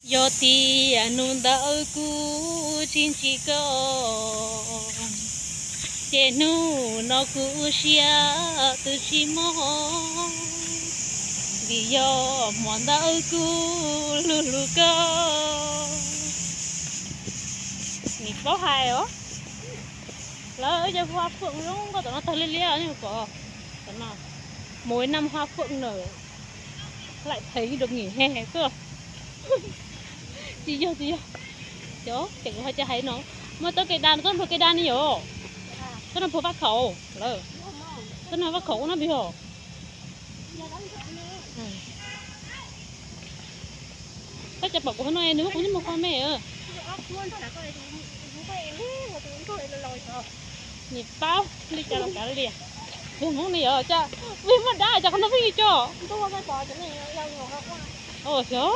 Yog tias hnub ntawd kuv tsis ntsib koj, ces hnub no kuv siab twb tsis mob, vim yog hmo ntawd kuv hlub hlub koj. Nws paub hais os, lawv cov hoa phượng zoo nkauj tom no tag liab liab nej pom, tom no, mỗi năm hoa phượng nở lại thấy được nghỉ hè cơ. Tsis yog, tsis yog. Cov ces kuv ho cia hais no, muaj txoj kev da, txoj nrog kev da ne yom, txoj nrog puag vaj khaum lawm, txoj nrog vaj khaum ub no pes yog. Koj cas pom kuv hauv no nws muab kuv nyob mus qua me. Nim paub li cas los kav liam. Vim Hmoob ne yom, cas vim muaj dab cas qhov no pheej yog cov. Xyov.